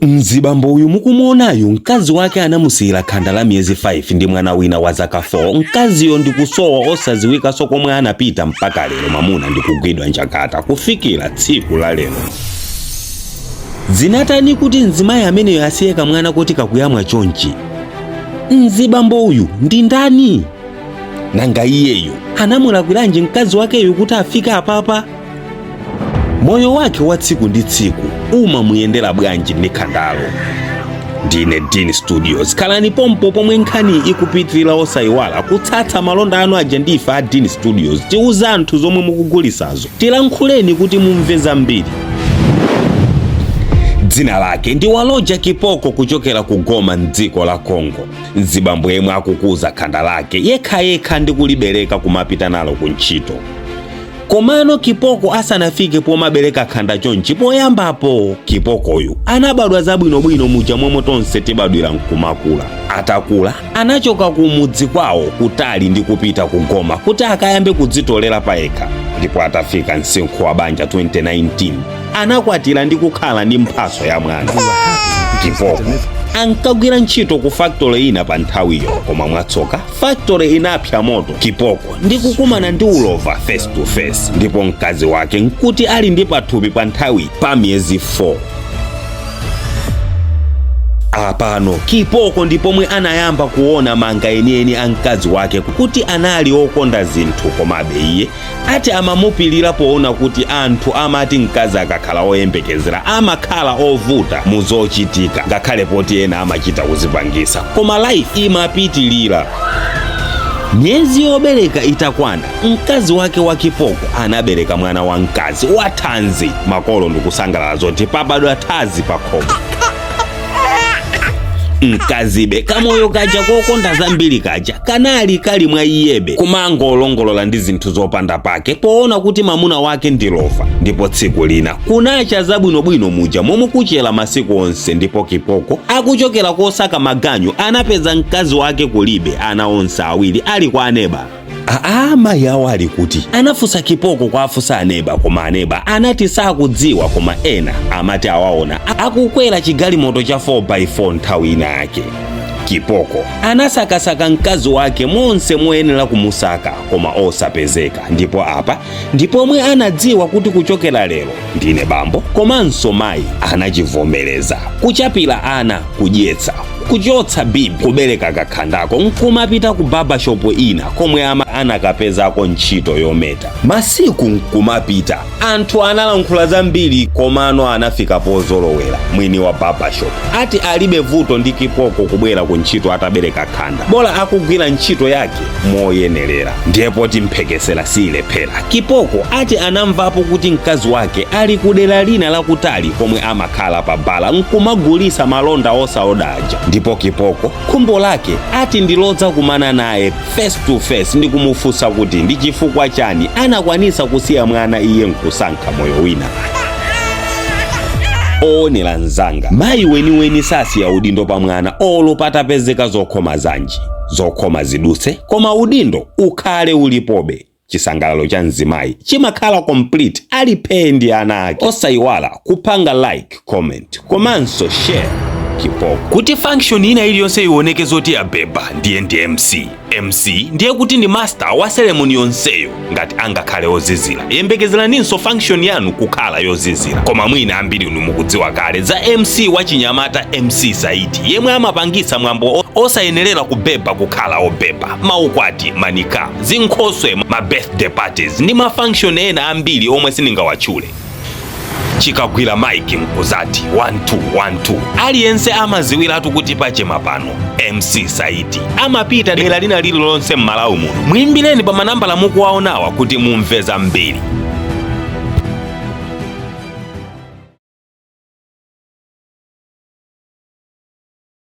Mzibambo uyu mukumuonayu, mkazi wake anamusiyira khanda la miyezi 5 ndi mwana wina wa zaka 4. Mkaziyo ndikusowa, osaziwikanso komwe anapita mpaka lero. Mamuna ndikugwidwa njakata kufikira tsiku la lero. Zinatani kuti mzimayi ameneyo asiye kamwana kuti kakuyamwa chonchi? Mzibambo uyu ndi ndani? Nanga iyeyo anamulakwiranji mkazi wakeyo kuti afike apapa? Moyo wake wa tsiku ndi tsiku umamuyendera bwanji ndi khandalo? Ndine Dean Studios, khalani pompo pomwe nkhani ikupitirira. Osayiwala kutsatsa malonda anu aja ndife a Dean Studios. Tiuza anthu zomwe mukugulisazo, tilankhuleni kuti mumve zambiri. Dzina lake ndi Waloja Kipoko, kuchokera ku Goma mdziko la Congo. Mzibambo yemwe akukuza khanda lake yekhayekha ndi kulibereka kumapita nalo ku ntchito. Komano Kipoko asanafike pomabereka khanda chonchi, poyambapo Kipokoyu anabadwa zabwinobwino muja momwe tonse tibadwira nkumakula. Atakula anachoka ku mudzi kwawo kutali ndi kupita ku Goma kuti akayambe kudzitolera payekha. Ndipo atafika msinkhu wa banja 2019, anakwatira ndi kukhala ndi mphaso ya mwana. Kipoko ankagwira ntchito ku factory ina pa nthawiyo, koma mwatsoka factory inapsa moto. Kipoko ndi kukumana ndi ulova face to face, ndipo mkazi wake nkuti ali ndi pathupi pa nthawi pa miyezi 4. Apano Kipoko ndi pomwe anayamba kuona manga enieni a mkazi wake kuti anali okonda zinthu. Komabe iye ati amamupilira poona kuti anthu amati mkazi akakhala oyembekezera amakhala ovuta mu zochitika, ngakhale poti ena amachita kuzipangisa, koma life imapitilira. Miyezi yobereka itakwana, mkazi wake wa Kipoko anabereka mwana wa mkazi wathanzi. Makolo ndikusangalala zoti pabadwa thazi pa khomo. Mkazibe kamoyo kaja kokonda zambiri kaja kanali kali mwa iyebe, kumangolongolola ndi zinthu zopanda pake poona kuti mamuna wake ndi lova. Ndipo tsiku lina kunacha zabwinobwino muja momwe kuchera masiku onse, ndipo Kipoko akuchokera kosaka maganyu anapeza mkazi wake kulibe, ana onse awiri ali kwa aneba. "Aa, mayi awo ali kuti?" anafunsa Kipoko kwa afunsa aneba, koma aneba anati sakudziwa, koma ena amati awaona akukwera chigalimoto cha 4x4 nthawi ina yake. Kipoko anasakasaka mkazi wake monse moyenera kumusaka, koma osapezeka. Ndipo apa ndipomwe anadziwa kuti kuchokera lero ndine bambo komanso mayi. Anachivomereza kuchapira ana, kudyetsa, kuchotsa bibi, kubereka kakhandako, nkumapita ku barbershop ina komwe ama anakapezako ntchito yometa. Masiku nkumapita, anthu analankhula zambiri, komano anafika pozolowera. Mwini wa barbershop ati alibe vuto ndi Kipoko kubwera ku ntchito atabereka khanda, bola akugwira ntchito yake moyenerera. Ndipo timphekesera siyilephera, Kipoko ati anamvapo kuti mkazi wake ali ku dera lina lakutali komwe amakhala pa bala nkumagulisa malonda osaoda aja. Ndipo Kipoko khumbo lake ati ndilodza kumana naye face to face ndi kumufunsa kuti ndi chifukwa chani anakwanisa kusiya mwana iye nkusankha moyo wina. Oonera mzanga, mayi weniweni sasiya udindo pa mwana olo patapezeka zokhoma zanji. Zokhoma zidutse, koma udindo ukhale ulipobe. Chisangalalo cha mzimayi chimakhala complete ali phee ndi ana ake. Osayiwala kupanga like, comment komanso share. Kipoko kuti function ina iliyonse ioneke zoti yabeba, ndiye ndi MC. MC ndiye kuti ndi master wa ceremony yonseyo. Ngati angakhale ozizira, yembekezeraninso function yanu kukhala yozizira. Koma mwina ambiri inu mukudziwa kale za MC wachinyamata, MC Saidi, yemwe amapangisa mwambo osayenerera kubeba kukhala obeba, maukwati, manika, zinkhoswe, ma birthday parties ndi ma function ena ambiri omwe sindingawatchule. Chikagwira mic mkuzati 1 2 1 2, aliyense amaziwiratu kuti pachema pano. MC Saidi amapita dera lina lililonse m'Malawi muno. Muyimbireni pa manambala mukuwaonawa kuti mumve zambiri.